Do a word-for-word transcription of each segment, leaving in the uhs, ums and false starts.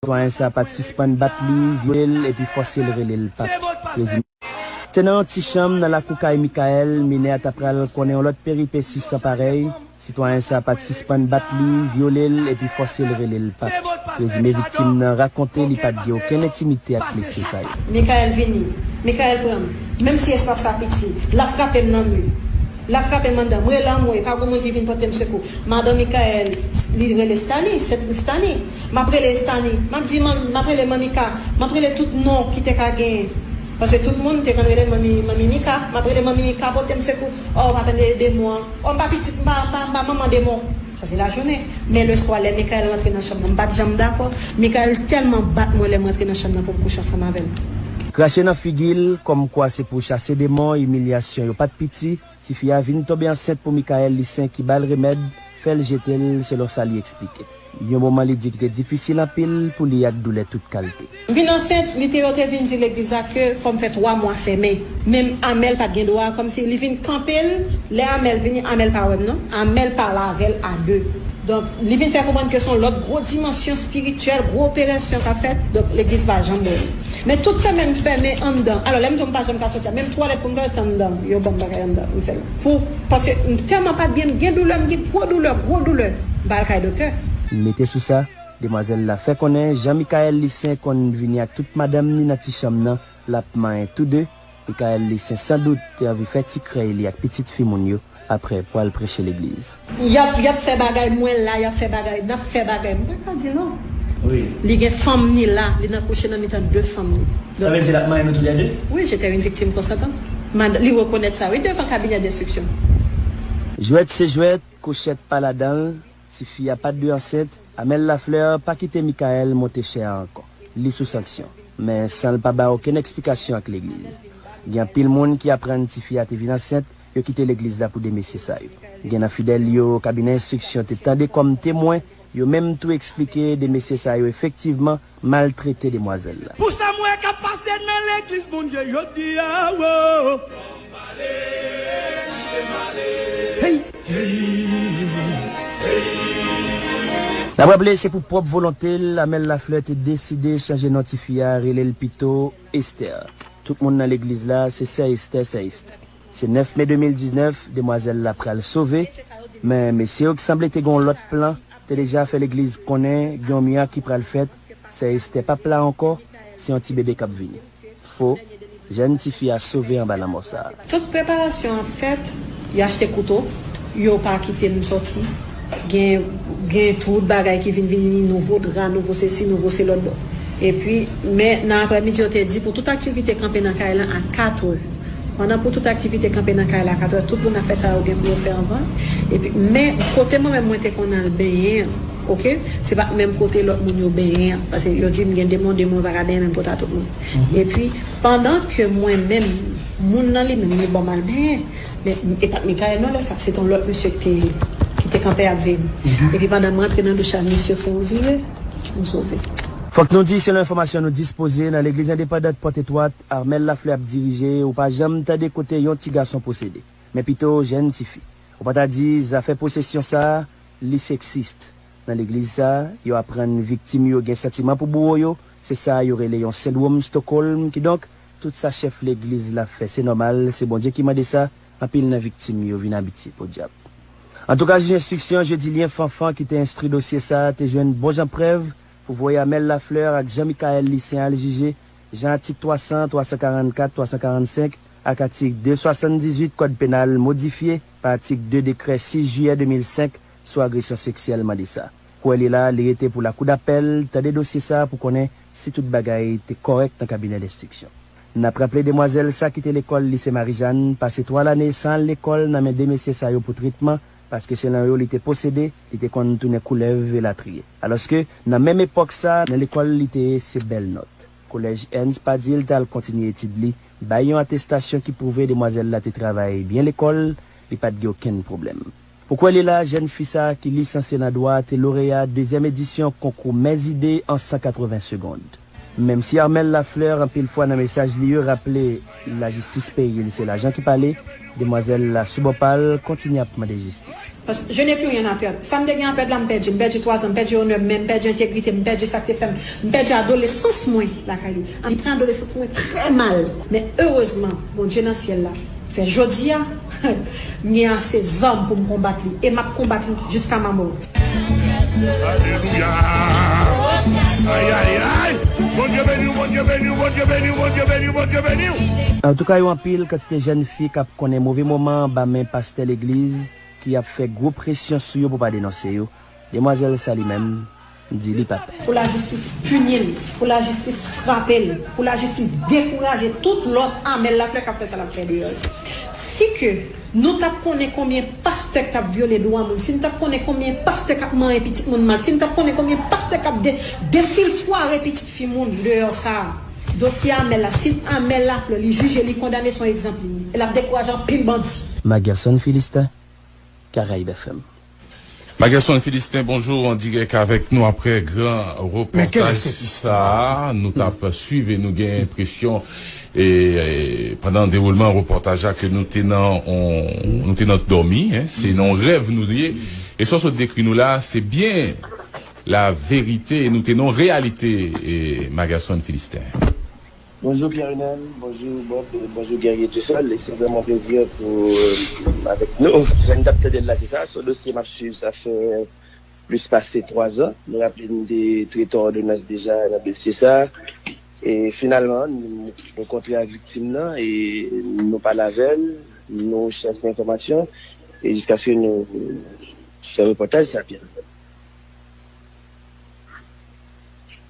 Sitwayen sa pa t sispann bat li, vyole l epi fòse l rele l pap. Prezime. Se nan yon ti chanm nan lakou kay Michael, minè a ta pral konnen yon lòt peripesi san parèy. Sitwayen sa pa t sispann bat li, vyole l epi fòse l rele l pap. Prezime viktim nan rakonte li pa t gen okenn entimite ak mesye sa yo. Michael vini. Michael pran m. Menm si espas la piti, l ap frape m nan mi. L ap frape m anndan. M rele anmwe, pa gen moun ki vin pote m sekou. Madan Michael, li rele Stani, se Stani. M ap rele Stani. M ap di, man- m ap rele Manmi Ka. M ap rele tout non ki te ka genyen. Paske tout moun te konn rele Manmi, Manmi Mika. M ap rele Manmi Mika, pote m sekou. Oh, pa tande demon an. Oh, m pa pitit, m pa, m pa, m pa manman demon. Sa se lajounen. Men leswa, lè Michael rantre nan chanm nan, m pa t janm dakò. Michael tèlman bat mwen lè m rantre nan chanm nan pou m kouche ansanm avè l. Krache nan figi l, kòmkwa se pou chase demon, imilyasyon yo pa t piti. Tifi a vin tonbe ansent pou Michael Licen ki ba l remèd, fè l jete l, selon sa li eksplike. Yon moman li di ki te difisil anpil pou li ak doulè tout kalte. M vin ansent, li te yo te vin di legliz la ke fò m fè twa mwa fèmen. Menm Amèl pa t gen dwa, kòmsi li vin kanpe l, lè Amèl vini, Amèl pa wè m non. Amèl pale avè l a de. Donk, li vin fè konprann ke se yon lòt gwo dimansyon espirityèl, gwo operasyon k ap fèt. Donk, legliz pa janm wè l. Men tout semèn m fèmen anndan. Alò, lè m di w m pa janm ka soti a, menm twalèt pou m fè, se anndan. Yo ban m bagay anndan, m fè l. Pou, paske m tèlman pa t byen, m gen doulè, m gen gwo doulè, gwo doulè. M pa al kay doktè. Mete sou sa, demwazèl la fè konnen Jean Michael Licen konn vini ak tout madanm ni nan ti chanm nan, l ap manyen tou de. Michael Licen sandout te anvi fè ti krèy li ak pitit fi moun yo, apre pral preche legliz. Y ap, y ap fè bagay, mwen la, y ap fè bagay, n ap fè bagay. M pa ka di non. Wi. Li gen fanm ni la, li nan kouche nan mitan de fanm ni. Sa vle di l ap manyen nou toulède? Wi, j'étais une victime consentante. Mad- li rekonèt sa, wi, devan kabinè denstriksyon. Jwèt se jwèt, kouchèt pa ladan l, tifi a pa t dwe ansent, Amèl Laflè pa kite Michael monte chè a ankò. Li sou sanksyon, men san l pa bay okenn eksplikasyon ak legliz. Gen anpil moun ki aprann tifi a te vin ansent, yo kite legliz la pou de mesye sa yo. Gen nan fidèl yo, kabinè enstriksyon te tande kòm temwen, yo menm tou eksplike de mesye sa yo efektivman maltrete demwazèl la. Pou sa m wè k ap pase nan legliz Bondye jodi a, wo. Hey! N ap raple, se pou pwòp volonte l, Amèl Laflè te deside chanje non tifi a, rele l pito Esther. Tout moun nan legliz la, se sè Esther, sè Esther. Se nèf me de mil diznèf, demwazèl la pral sove, men mesye yo ki sanble te gen yon lòt plan, te deja fè legliz konnen gen yon mirak ki pral fèt, sè Esther p ap la ankò, se yon ti bebe k ap vini. Fo, jèn tifi a sove anba lanmò sa a. Tout preparasyon ap fèt, y achte kouto, yo pa kite m sòti. Gen, gen tout bagay ki vin vini, nouvo dra, nouvo sesi, nouvo se lòt bò. Epi, men nan aprèmidi, yo te di pou tout aktivite kanpe nan kay lan a katrè. Pandan pou tout aktivite kanpe nan kay la a katrè, tout moun ap fè sa yo gen pou yo fè anvan. Epi, men kote mwen menm mwen te konn al benyen an, oke? Se pa menm kote lòt moun yo benyen an. Paske yo di m gen demon, demon pa ka benyen menm kote a tout moun. Epi, pandan ke mwen menm, moun nan li menm, li ban m al benyen. Men, e pa t Michael non lè sa, se t yon lòt mesye ki te, ki te kanpe ap veye m. Epi pandan m rantre nan douch la, misye fè yon vire, m sove. Fòk nou di, selon enfòmasyon nou dispoze, nan legliz endepandant Pòt Etwat, Amèl Laflè ap dirije, ou pa janm tande kote yon ti gason posede, men pito jèn tifi. Ou pa ta di zafè posesyon sa a, li seksis. Nan legliz sa a, yo aprann viktim yo gen santiman pou bouwo yo, se sa yo rele yon sendwòm Stockholm, kidonk, tout sa chèf legliz la fè, se nòmal, se Bondye ki mande sa, anpil nan viktim yo vin abitye, podyab. Antouka, jij enstriksyon Jedilyen Fanfan ki te enstwi dosye sa a te jwenn bon jan prèv pou voye Amèl Laflè ak Jean Michael Licen al jije, jan atik twa san, twa san karannkat, twa san karannsenk ak atik de swasanndizuit Kòd Penal modifye pa atik de dekrè sis jiyè de mil senk sou agresyon seksyèl mande sa. Kou li la, li rete pou lakou dapèl tande dosye sa a pou konnen si tout bagay te kòrèk nan kabinè denstriksyon. N ap raple demwazèl sa kite lekòl Lise Marijàn, pase twa lane san al lekòl nan men de mesye sa yo pou tretman, paske selon yo li te posede, li te konn tounen koulèv elatriye. Alòske, nan menm epòk sa, nan lekòl li te ye se bèl nòt. Kolèj Ernst Padil t al kontinye etid li, bay yon atestasyon ki pwouve demwazèl la te travay byen lekòl, li pa t gen okenn pwoblèm. Pou kwè li la, jèn fi sa a ki lisanse nan dwa te loreya dezyèm edisyon konkou Mèzide an san katreven segond. Menm si Armel Lafleur anpil fwa nan mesaj li yo raple lajistis peyi l se lajan ki pale, demwazèl la sou bò pa l kontinye ap mande jistis. Paske je n'ai plus rien à perdre. Sa m te gen a pèd la, m pèdi. M pèdi twa zan, m pèdi onè m, men m pèdi entegrite m, m pèdi sa k te fè m. M pèdi adolesans mwen lakay li. Li pran adolesans mwen trè mal. Men erezman, Bondye nan syèl la fè jodi a, m gen ase zam pou m konbat li. E m ap konbat li jiska ma mò. Alelouya! Ay, ay, ay! Bondye beni w, Bondye beni w, Bondye beni w, Bondye beni w, Bondye beni w! Antouka, yo anpil kantite jèn fi k ap konnen move moman anba men pastè legliz ki ap fè gwo presyon sou yo pou pa denonse yo. Demwazèl sa li menm, di li pa pè. Pou lajistis pini l, pou lajistis frape l, pou lajistis dekouraje tout lòt Armel Lafleur k ap fè sa l ap fè deyò yo. Si ke nou t ap konnen konbyen pastè k t ap vyole dwa moun, si n t ap konnen konbyen pastè k ap manyen pitit moun mal, si n t ap konnen konbyen pastè k ap de, defilfware pitit fi moun deyò sa a, dosye Armel la, si Armel Lafleur li jije, li kondane, se yon egzanp li ye. E l ap dekouraje anpil bandi. Magerson Philistin, Caraïbes F M. Magerson Philistin, bonjou, an dirèk avèk nou aprè gran repòtaj sa a. Nou t ap swiv e nou gen enpresyon, e, e, pandan dewoulman repòtaj la, ke nou te nan on, nou te nan dòmi, en, se nan on rèv nou ye. E sa w sot dekri nou la, se byen la verite, e nou te nan on reyalite, e, Magerson Philistin. Bonjou Pierre Renel, bonjou Bob, e bonjou Guerrier Dieuseul. E se vrèman yon plezi pou, euh, avèk nou. Sa n t ap tande l la, se sa. Se yon dosye m ap swiv, sa fè plis pase twa zan. Nou raple n te trete òdonans deja nan dosye sa. E finalman, nou rankontre ak viktim nan e nou pale avè l, nou chèche enfòmasyon e jiskaske nou fè repòtaj sa, Pierre.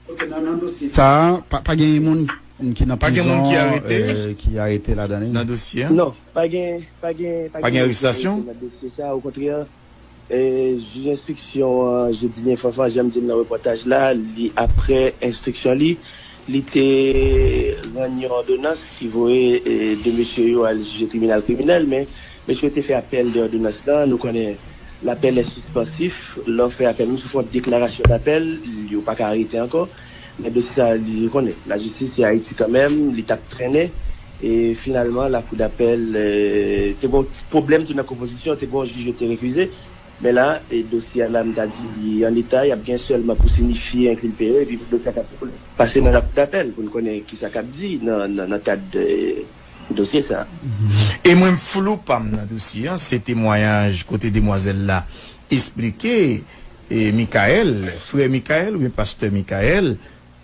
Ok, nan, nan dosye sa a, pa, pa gen moun ki nan prizon, euh, ki arete ladan li? Nan dosye a? Non, pa gen, pa gen, pa gen arestasyon nan dosye sa. Okontrè, euh, jij enstriksyon an, Jodilien Fanfan, jan m di l nan repòtaj la, li, aprè enstriksyon li, li te rann yon òdonans ki voye, euh, de mesye yo al jije tribinal kriminèl, men mesye yo te fè apèl de òdonans lan. Nou konnen lapèl è sispansif. Lè w fè apèl, menm si w fè yon deklarasyon dapèl, yo pa ka arete ankò. Men dosye sa a, li, ou konnen, lajistis se Ayiti kanmenm, li t ap trennen. E finalman, lakou dapèl, euh, te gen yon pwoblèm tou nan konpozisyon, te gen yon jij yo te rekize. Men la, e dosye a la, m ta di, li an eta, y ap gen sèlman pou sinifye enkilpe yo, epi pou dosye a ka pase nan lakou dapèl, pou n konnen kisa k ap di nan, nan, nan kad, euh, dosye sa a. E mwen, flou pa m nan dosye an, se temwayaj kote demwazèl la esplike, e Michael, frè Michael oubyen pastè Michael,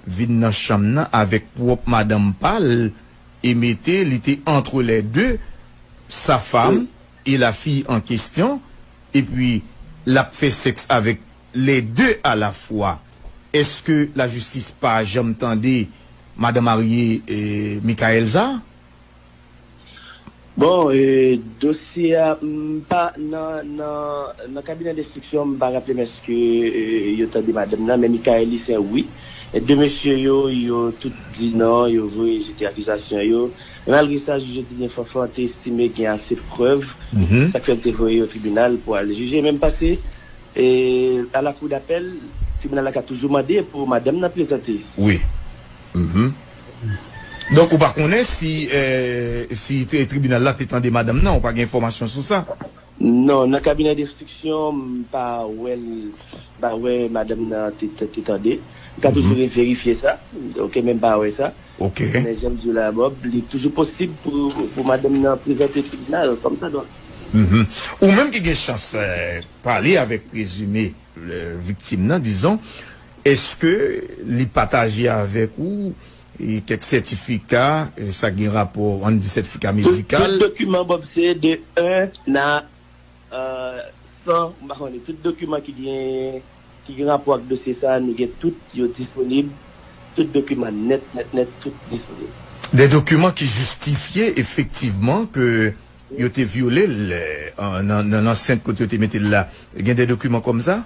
vin nan chanm nan avèk pwòp madanm pa l, e mete, li te entre les deux, sa femme et la fille en question, epi l ap fè sèks avèk les deux à la fois. Èske lajistis pa janm tande madan marye, eh, Michael sa? Bon, eh, dosye a, m pa nan, nan, nan kabinè enstriksyon, m pa raple m èske, eh, yo tande madanm nan, men Michael li se wi. E de mesye yo, yo tout di non, yo voye jete akizasyon yo. Men malgre sa, jij Jodilien Fanfan te estime gen ase prèv, sa k fè l te voye yo tribinal pou al jije. Men m panse, e, a la kou dapèl, tribinal la ka toujou mande pou madanm nan prezante. Wi. Mhm. Donk, ou pa konnen si, eh, si te, tribinal la te tande madanm nan, ou pa gen enfòmasyon sou sa? Non, nan kabinè enstriksyon, m pa wè l, m pa wè madanm nan te, te, te tande. M ka toujou reverifye sa. Ok, men m pa wè sa. Ok. Men jan m di w la, Bob, li toujou posib pou, pou madanm nan prezante tribinal kòmsadwa. Mhm. Ou menm ki gen chans, eh, pale avèk prezime, eh, viktim nan, dizon, èske li pataje avèk ou, e, kèk sètifika, e, sa gen rapò, ann di sètifika medikal? Tout, tout dokiman, Bob, se de un à, euh, san, m pa konnen. Tout dokiman ki gen, ki gen rapò ak dosye sa, nou gen tout yo disponib. Tout dokiman nèt, nèt, nèt, tout disponib. De dokiman ki jistifye efektivman ke yo te vyole l, eh, an, nan, nan ansent kote yo te mete l la. Gen de dokiman kòmsa?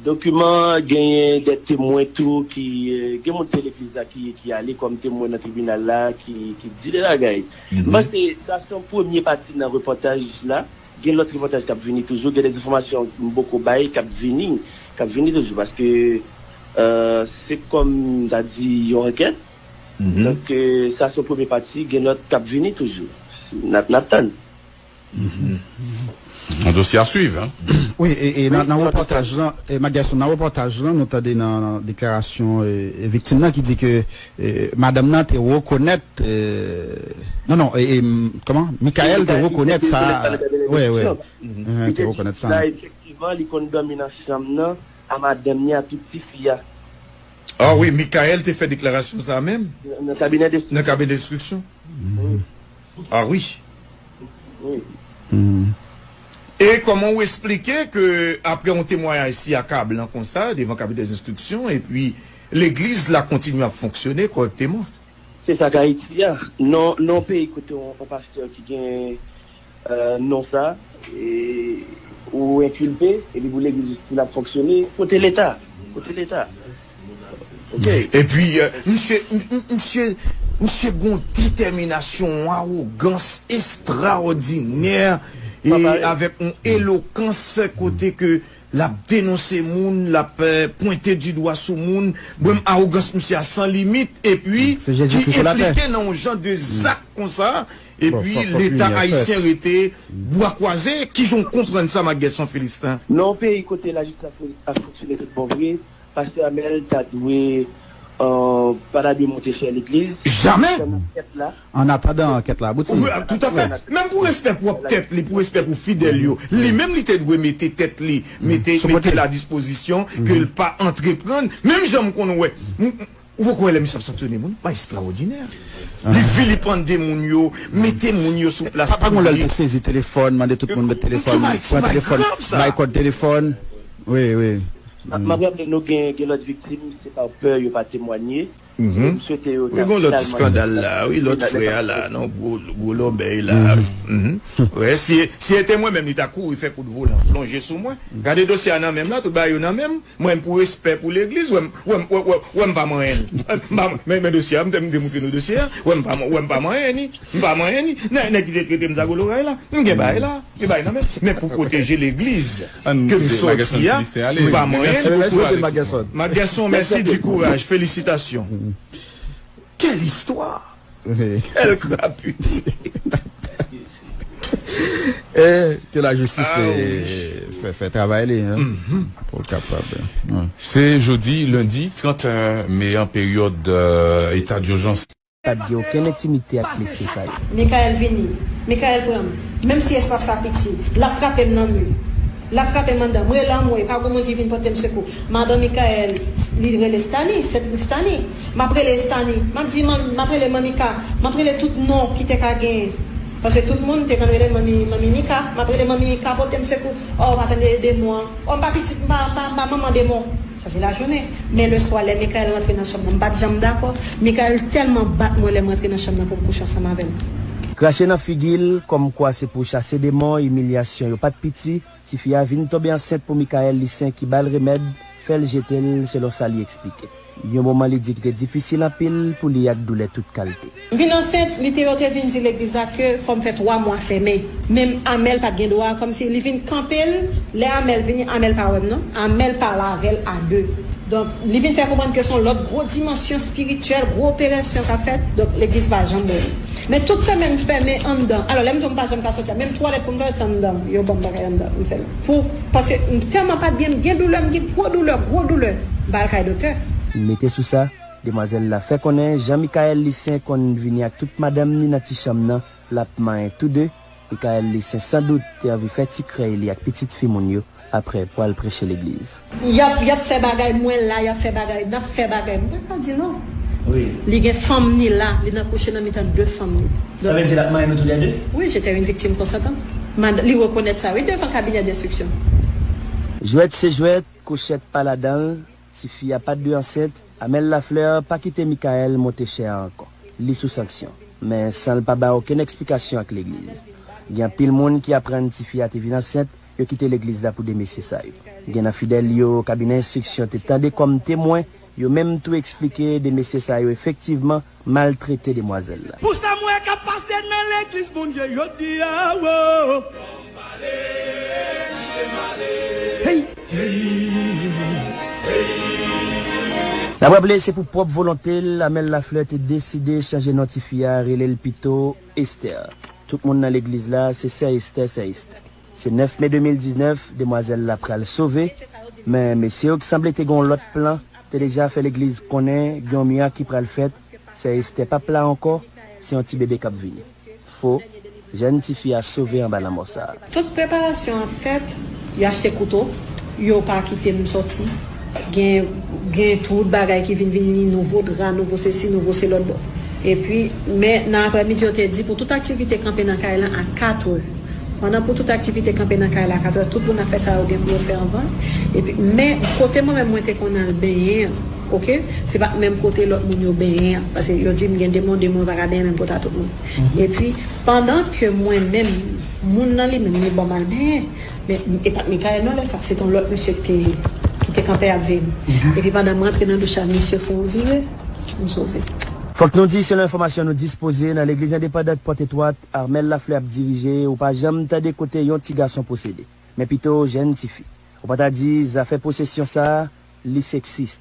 Dokiman, genyen de temwen tou ki, eh, gen moun te legliz la ki, ki ale kòm temwen nan tribinal la, ki, ki di de bagay. Mhm. M panse sa se yon premye pati nan repòtaj la. Gen lòt repòtaj k ap vini toujou, gen de enfòmasyon m poko bay k ap vini, k ap vini toujou, paske Euh, se kòm m ta di yon ankèt. Donk, euh, sa se yon premye pati, gen lòt k ap vini toujou. N ap, n ap tann. Un dossier à suivre, hein? Wi, e, e nan, nan repòtaj lan, e, Magerson, nan repòtaj lan, nou tande nan, nan deklarasyon e, e viktim nan ki di ke e, madanm nan te rekonèt e, non, non, e, e, kòman? Mikael te rekonèt sa. Wi, wi. Te rekonèt sa. Efektivman, li konn dòmi nan chanm nan a madanm ni a tout tifi a. Ah wi, Mikael te fè deklarasyon sa menm? Nan kabinè de Nan kabinè enstriksyon? Ah wi. Wi. E kòman ou esplike ke apre yon temwayaj si akablan konsa devan kabinè enstriksyon epi legliz la kontinye ap fonksyone kòrèkteman? Se sa k Ayiti a. Non, non peyi kote yon, yon pastè ki gen euh, non sa, e, ou enkilpe, epi pou legliz ou si l ap fonksyone, kote Leta? Kote Leta? Ok. Epi, euh, misye, m- m- misye, misye gon detèminasyon, yon awogans estraòdinè, e avèk yon elokans kote ke l ap denonse moun, l ap euh, pwente di dwa sou moun. Bon, awogans misye a san limit, epi Se Jezi ki Kris sou latè. Enplike nan yon jan de zak konsa, epi fòk- fòk Leta limyè ayisyen fèt. Rete bwa kwaze. Ki jan w konprann sa, Magerson Felixten? Nan yon peyi kote lajistis ap, ap fonksyone tout bon vre, pastè Amel ta dwe, euh, pa ta dwe monte chè legliz. Jamè! Nan kèt la. An atandan ankèt la abouti. Wi, tout à fait. Menm pou respè pwòp tèt li, pou respè pou fidèl yo, li menm li te dwe mete tèt li, mete, Sou mete kote. l a dispozisyon ke l pa antreprann. Menm jan m konn wè. M- m- Ou poko wè lè misye ap sanksyone moun? Pa estraòdinè. Li vilipande moun yo, mete moun yo sou plas Pa, pa gon lè l te piblik. sezi telefòn, mande tout moun met telefòn, Tout bagay- pran bagay telefòn, grav sa. Bay kòd telefòn. Wi, wi. M ap raple nou gen, gen lòt viktim, se pa pè yo pa temwanye. M swete yo Wi, gon lòt ti skandal la, wi, lòt frè a la, non, gwo, gwo lòbèy la. Mhm. Wè, si, si e te mwen menm, li ta kouri fè kout volan, plonje sou mwen. Gade dosye a nan men m la, tout bagay yo nan men m. Mwen, pou respè pou legliz, wè m, wè m, wè, wè, wè m pa manyen l. M pa- Men, men dosye a, m te, m te moutre nou dosye a, wè m pa, wè m pa manyen ni, m pa manyen ni. Nèg, nèg ki te trete m sa gwo loray la, m gen bagay la. Li bay nan men. Men pou pwoteje legliz ke m sòti a, m pa manyen. Magerson, mèsi di kouraj, felisitasyon. Quelle histoire! Quelle crapule! E ke lajistis fè, fè travay li, hein, pou l kapab. Se jodi, lendi trant me an peryòd eta dijans. Pa t gen okenn entimite ak mesye sa yo. Mikael vini. Mikael pran m. Menm si espas la piti, l ap frape m nan mi. L ap frape m anndan. M rele anmwe, pa gen moun ki vin pote m sekou. Madan Mikael, li rele Stani, se Stani. M ap rele Stani. M ap di, m ap rele Manmi Ka. M ap rele tout non ki te ka genyen. Paske tout moun te konn rele Manmi, Manmi Mika. M ap rele Manmi Mika, pote m sekou. O, w pa tande demon an. O, m pa pitit, m pa, m pa, m pa manman demon. Sa se lajounen. Men leswa, lè Mikael rantre nan chanm nan, m pa t janm dakò. Mikael tèlman bat mwen lè m rantre nan chanm nan pou m kouche ansanm avè l. Krache nan figi l, kòmkwa se pou chase demon, imilyasyon yo pa t piti, tifi a vin tonbe ansent pou Mikael Lisen ki ba l remèd, fè l jete l, selon sa li eksplike. Yon moman li di ki te difisil anpil pou li ak doulè tout kalte. M vin ansent, li te yo te vin di legliz la ke fò m fè twa mwa fèmen. Men Amel pa t gen dwa, kòmsi li vin kanpe l. Lè Amel vini, Amel pa wè m non. Amel pale avè l a de. Donk, li vin fè konprann ke se yon lòt gwo dimansyon espirityèl, gwo operasyon k ap fèt. Donk, legliz pa janm wè m. Men tout semèn m fèmen anndan. Alò, lè m di w m pa janm ka soti a, menm twalèt pou m twalèt se anndan. Yo ban m bagay anndan, m fè l. Pou, paske m tèlman pa t byen, m gen doulè, m gen gwo doulè, gwo doulè. M pa al kay doktè. Mete sou sa, demwazèl la fè konnen jan Mikael Lisen konn vini ak tout madanm ni nan ti chanm nan, l ap manyen tou de. Mikael Lisen sandout te anvi fè ti krèy li ak pitit fi moun yo, apre pou al preche legliz. Y ap, y ap fè bagay, mwen la, y ap fè bagay, n ap fè bagay. M pa ka di non. Li gen fanm ni la, li nan kouche nan mitan de fanm ni. Sa vle di l ap manyen nou toulède? Wi, j'étais une victime consentante. Mad, li rekonèt sa, wi, devan kabinè denstriksyon. Jwèt se jwèt, kouchèt pa ladan l, tifi a pa t dwe ansent, Amel Lafleur pa kite Mikael monte chè a ankò. Li sou sanksyon. Men san l pa bay okenn eksplikasyon ak legliz. Gen anpil moun ki aprann tifi a te vin ansent, yo kite legliz la pou de mesye sa yo. Gen nan fidèl yo kabinè enstriksyon te tande kòm temwen, yo menm tou eksplike de mesye sa yo efektivman maltrete demwazèl la. Pou sa m wè k ap pase nan legliz Bondye jodi a, wo. Hey! N ap raple, se pou pwòp volonte l, Amel Lafleur te deside chanje non tifi a, rele l pito Esther. Tout moun nan legliz la, se sè Esther, sè Esther. Se nèf me de mil diznèf, demwazèl la pral sove, men mesye yo ki sanble te gen yon lòt plan, te deja fè legliz konnen gen yon mirak ki pral fèt, sè Esther p ap la ankò, se yon ti bebe k ap vini. Fo, jèn tifi a sove anba lanmò sa a. Tout preparasyon an fèt, yo achte kouto, yo pa kite m sòti. Gen, gen tout bagay ki vin vini, nouvo dra, nouvo sesi, nouvo se lòt bò. Epi, men nan aprèmidi, yo te di pou tout aktivite kanpe nan kay la a katrè. Pandan pou tout aktivite kanpe nan kay la a katrè, tout moun ap fè sa yo gen pou yo fè anvan. Epi, men kote mwen menm mwen te konn al benyen an, oke? Se pa menm kote lòt moun yo benyen an. Paske yo di m gen demon, demon pa ka benyen menm kote a tout moun. Epi, pandan ke mwen menm, moun nan li menm, li ban m al benyen. Men, e pa t Michael non lè sa, se t yon lòt mesye ki te, ki te kanpe ap veye m. Epi pandan m rantre nan douch la, misye fè yon vire, m sove. Fòk nou di, selon enfòmasyon nou dispoze, nan legliz endepandant Pòt Etwat, Armel Lafleur ap dirije, ou pa janm tande kote yon ti gason posede. Men pito jèn tifi. Ou pa ta di zafè posesyon sa a, li seksis.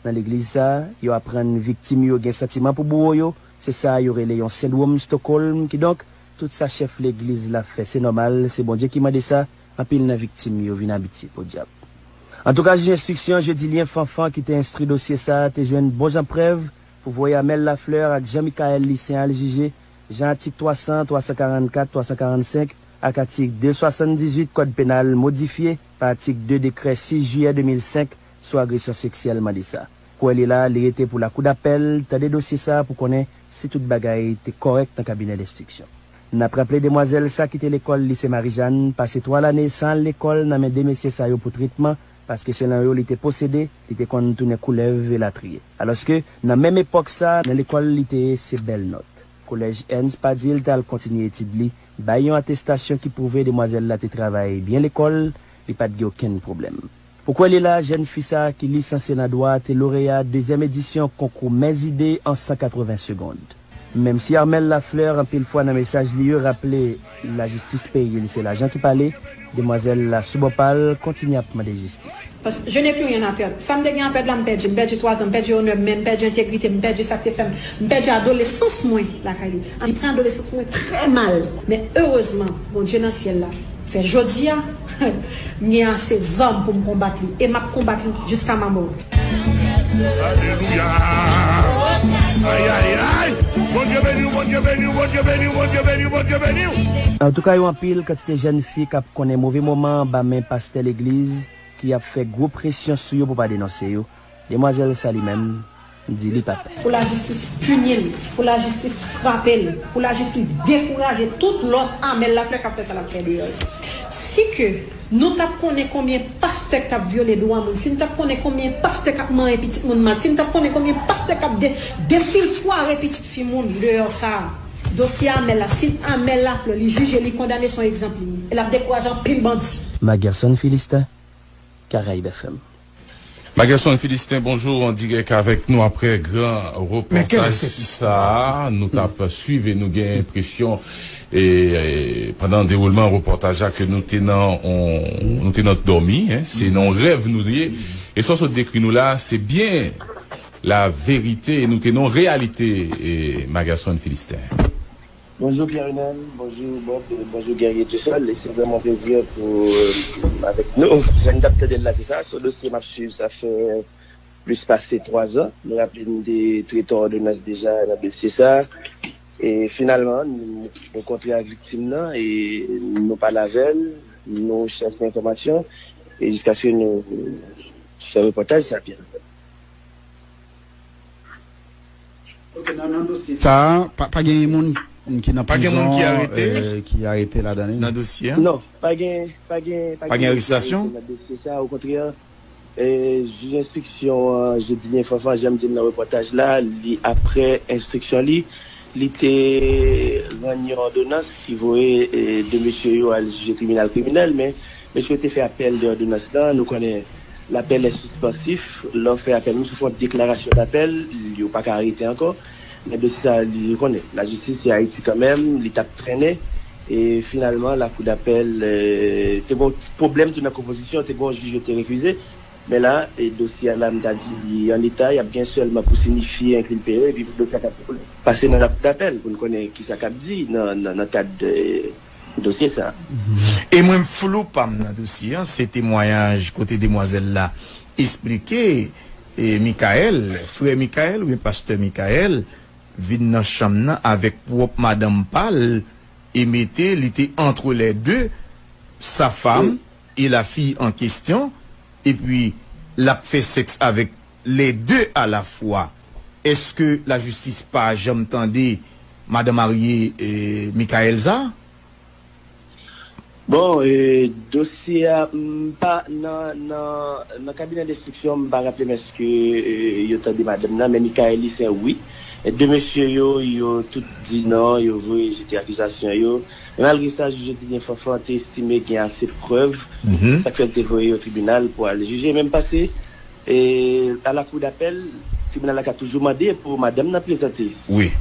Nan legliz sa a, yo aprann viktim yo gen santiman pou bouro yo, se sa yo rele yon sendwòm Stockholm, kidonk, tout sa chèf legliz la fè, se nòmal, se Bondye ki mande sa, anpil nan viktim yo vin abitye, podyab. Antouka, jij enstriksyon Jodilien Fanfan ki te enstwi dosye sa a te jwenn bon jan prèv pou voye Amel Lafleur ak Jean Michael Lucien al jije, jan atik twa san, twa san karannkat, twa san karannsenk ak atik de swasanndizuit Kòd Penal modifye pa atik de dekrè sis jiyè de mil senk sou agresyon seksyèl mande sa. Kou li la, li rete pou lakou dapèl tande dosye sa a pou konnen si tout bagay te kòrèk nan kabinè lenstriksyon. N ap raple demwazèl sa kite lekòl Lise Marijàn pase twa lane san al lekòl nan men de mesye sa yo pou tretman, paske selon yo li te posede, li te konn tounen koulèv elatriye. Alòske, nan menm epòk sa, nan lekòl li te ye se bèl nòt. Kolèj Ernst Padil t al kontinye etid li, bay yon atestasyon ki pwouve demwazèl la te travay byen lekòl, li pa t gen okenn pwoblèm. Pou kwè li la, jèn fi sa a ki lisanse nan dwa te loreya dezyèm edisyon konkou Mèzide an san katreven segond. Menm si Armel Lafleur anpil fwa nan mesaj li yo raple lajistis peyi l se lajan ki pale, demwazèl la sou bò pa l kontinye ap mande jistis. Paske je n'ai plus rien à perdre. Sa m te gen a pèd la, m pèdi. M pèdi twa zan, m pèdi onè m, men m pèdi entegrite m, m pèdi sa k te fè m, m pèdi adolesans mwen lakay li. Li pran adolesans mwen trè mal. Men erezman, Bondye nan syèl la fè jodi a, m gen ase zam pou m konbat li. E m ap konbat li jiska ma mò. Alelouya! Ay, ay, ay! Bondye beni w, Bondye beni w, Bondye beni w, Bondye beni w, Bondye beni w! Antouka, yo anpil kantite jèn fi k ap konnen move moman anba men pastè legliz ki ap fè gwo presyon sou yo pou pa denonse yo. Demwazèl sa li menm, di li pa pè. Pou lajistis pini l, pou lajistis frape l, pou lajistis dekouraje tout lòt Amel Lafleur k ap fè sa l ap fè deyò yo. Si ke nou t ap konnen konbyen pastè k t ap vyole dwa moun, si n t ap konnen konbyen pastè k ap manyen pitit moun mal, si n t ap konnen konbyen pastè k ap de, defilfware pitit fi moun deyò sa a, dosye Amel la, si Amel Lafleur li jije, li kondane, se yon egzanp li ye. E l ap dekouraje anpil bandi. Magerson Philistin, Caraïbes F M. Magerson Philistin, bonjou, an dirèk avèk nou aprè gran repòtaj sa a. Nou t ap swiv e nou gen enpresyon, e, e, pandan dewoulman repòtaj la, ke nou te nan on, nou te nan dòmi, en, se nan on rèv nou ye. E sa w sot dekri nou la, se byen la verite, e nou te nan on reyalite, e, Magerson Philistin. Bonjou Pierre Renel, bonjou Bob, bonjou Guerrier Dussol. E se vrèman yon plezi pou, euh, avèk nou. Jan n t ap tande l la, se sa. Se yon dosye m ap swiv, sa fè plis pase twa zan. Nou raple n te trete yon òdonans deja nan dosye sa. E finalman, nou rankontre ak viktim nan e nou pale avè l, nou chèche enfòmasyon e jiskaske nou fè repòtaj sa, Pierre. Ok, nan, nan dosye sa a, pa, pa gen moun ki nan prizon, euh, ki arete ladan li? Nan dosye a? Non, pa gen, pa gen, pa gen moun ki arete nan dosye sa a. Okontrè, euh, jij enstriksyon an, Jodilien Fanfan, jan m di l nan repòtaj la, li, aprè enstriksyon li, li te rann yon òdonans ki voye, euh, de mesye yo al jije tribinal kriminèl, men mesye yo te fè apèl de òdonans lan, nou konnen lapèl lè sispansif, lè w fè apèl, menm si w fè yon deklarasyon dapèl, yo pa ka arete ankò. Men dosye sa, li konnen, lajistis se Ayiti kanmenm, li t ap trennen. E finalman, lakou dapèl, euh, te gen yon pwoblèm tou nan konpozisyon, te gen yon jij yo te rekize. Men la, e dosye a la, m ta di li an eta, y ap gen sèlman pou sinifye enkilpe yo, epi dosye a ka pase nan lakou dapèl pou n konnen kisa k ap di nan, nan, nan kad, e, dosye sa a. E mwen, flou pa m nan dosye an, se temwayaj kote demwazèl la esplike, e, Michael, frè Michael oubyen pastè Michael, vin nan chanm nan avèk pwòp madanm pa l e mete li te entre les deux, sa femme et la fille en question, epi l ap fè sèks avèk les deux à la fois. Èske lajistis pa janm tande madan marye, e, Michael sa? Bon, e, dosye a, m pa nan, nan, nan kabinè denstriksyon, m pa raple m èske, e, yo tande madanm nan, men Michael li se wi. E de mesye yo, yo tout di non, yo voye jete akizasyon yo. Men malgre sa, jij yo di gen Fanfan te estime gen ase prèv, sa k fè l te voye yo tribinal pou al jije. Men m panse, e, a la kou dapèl, tribinal la ka toujou mande pou madanm nan prezante. Wi.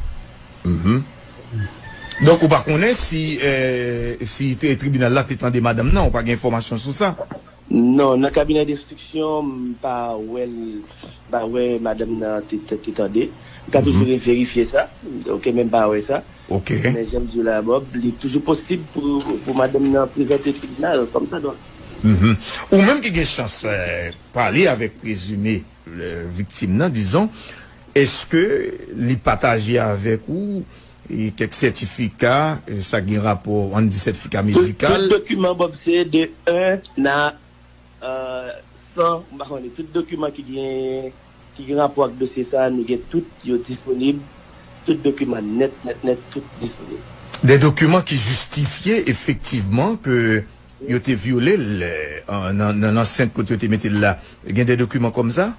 Donk, ou pa konnen si, e, si te, tribinal la te tande madanm nan, ou pa gen enfòmasyon sou sa? Non, nan kabinè denstriksyon, m pa wè l, m pa wè madanm nan te, te, te tande. M ka toujou reverifye sa, ok, men m pa wè sa. Ok. Men jan m di w la, Bob, li toujou posib pou, pou madanm nan prezante tribinal kòmsadwa. Ou menm ki gen chans, e, pale avèk prezime, e, viktim nan, dizon, èske li pataje avèk ou, e, kèk sètifika, e, sa gen rapò, ann di sètifika medikal? Tout dokiman, Bob, se de un à, e, san, m pa konnen, tout dokiman ki gen, ki gen rapò ak dosye sa a, nou gen tout yo disponib, tout dokiman nèt, nèt, nèt, tout disponib. De dokiman ki jistifye efektivman ke yo te vyole l, e, nan, nan ansent kote yo te mete l la. Gen de dokiman kòmsa?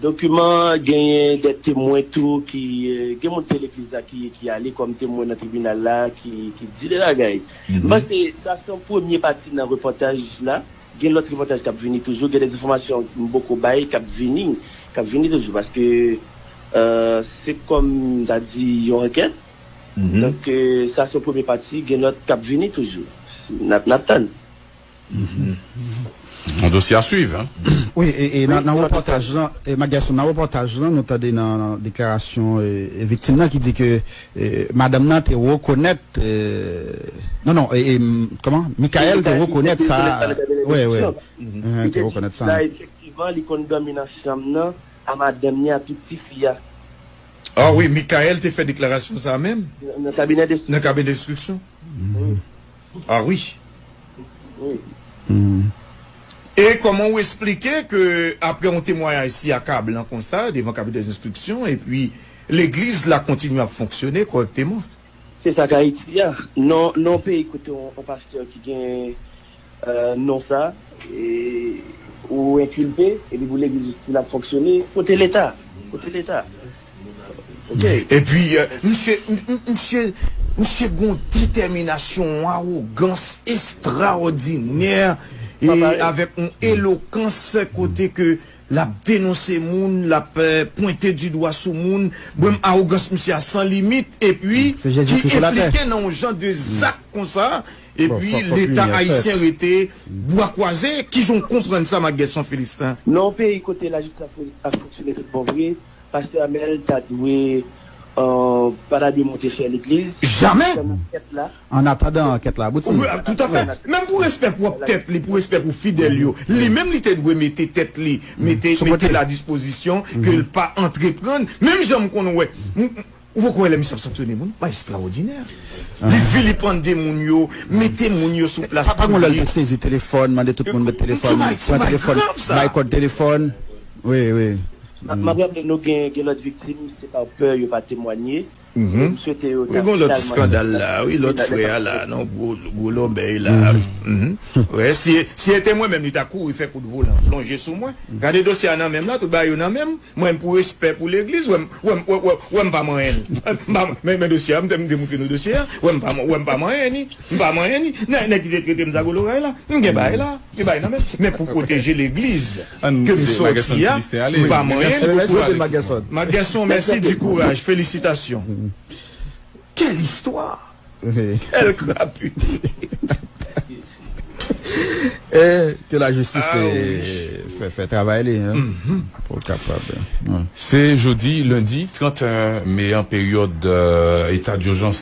Dokiman, genyen de temwen tou ki, e, gen moun te legliz la ki, ki ale kòm temwen nan tribinal la, ki, ki di de bagay. M panse sa se yon premye pati nan repòtaj la. Gen lòt repòtaj k ap vini toujou, gen de enfòmasyon m poko bay k ap vini, k ap vini toujou, paske, e, se kòm m ta di yon ankèt. Donk, e, sa se yon premye pati, gen lòt k ap vini toujou. N ap, n ap tann. Yon dosye a swiv, en. Wi, e, e nan, nan repòtaj lan, e, Mac Garçon, nan repòtaj lan, nou tande nan, nan deklarasyon, e, e, viktim nan ki di ke, e, madanm nan te rekonèt, e, non, non, e, e, m, kòman? Michael te rekonèt sa. Wi, wi. Te rekonèt sa. Efektivman, li konn dòmi nan chanm nan a madanm ni a tout tifi a. Ah wi, Michael te fè deklarasyon sa menm? Nan kabinè de... Nan kabinè denstriksyon? Ah wi. E kòman ou esplike ke apre yon temwayaj si akablan konsa devan kabinè denstriksyon, epi legliz la kontinye ap fonksyone kòrèkteman? Se sa k Ayiti a. Non, non, peyi kote yon, yon pastè ki gen, e, non sa, e, ou enkilpe, epi pou legliz jistis la fonksyone, kote Leta? Kote Leta? Ok. Epi, e, misye, m, m, misye, misye gon detèminasyon, yon awogans estraòdinè, e avèk yon elokans kote ke l ap denonse moun, l ap, e, pwente di dwa sou moun. Bon, awogans misye a san limit, epi ki enplike nan yon jan de zak konsa, epi Leta ayisyen rete bwa kwaze. Kijan w konprann sa, Mac Guerson Philistin? Nan yon peyi kote lajistis ap fonksyone tout bon vre, Pastè Amel ta dwe, e, pa ta dwe monte chè legliz. Jamè! An atandan ankèt la abouti. Toutafè. Menm pou respè pwòp tèt li, pou respè pou fidèl yo, li menm li te dwe mete tèt li, mete, mete l a dispozisyon, ke l pa antreprann. Menm jan m konn wè, m, m, ou poko wè lè misye ap sanksyone moun? Pa estraòdinè. Li vilipande moun yo, mete moun yo sou plas piblik. Pa, pa gon lè l te sezi telefòn, mande tout moun met telefòn, pran telefòn, bay kòd telefòn. Wi, wi. M ap raple nou gen, gen lòt viktim, se pa pè yo pa temwanye. M swete yo ta finalman. Wi, gen yon lòt eskandal la, wi, lòt frè a la, nan gwo, gwo lòbèy la. Wi, si, si se te mwen menm, li ta kouri fè kout volan, plonje sou mwen. Gade dosye a nan men m la, tout bagay yo nan men m. Mwen, pou respè pou legliz, wè m, wè m, wè, wè, wè m pa manyen l. M pa, men, men dosye a, m te, m te montre nou dosye a. Wè m pa, wè m pa manyen ni. M pa manyen ni. Nèg, nèg ki te trete m zago loray la. M gen bagay la. Gen bagay nan men m. Men pou pwoteje legliz ke m sòti a, m pa manyen ni. Mac Guerson, mèsi di kouraj. Felisitasyon. Quelle histoire! Quelle crapule! Eh, que la justice, ah, eh, oui. fè, fè travay li, hein, pou l kapab. Se jodi, lendi trant me an, peryòd eta dijans.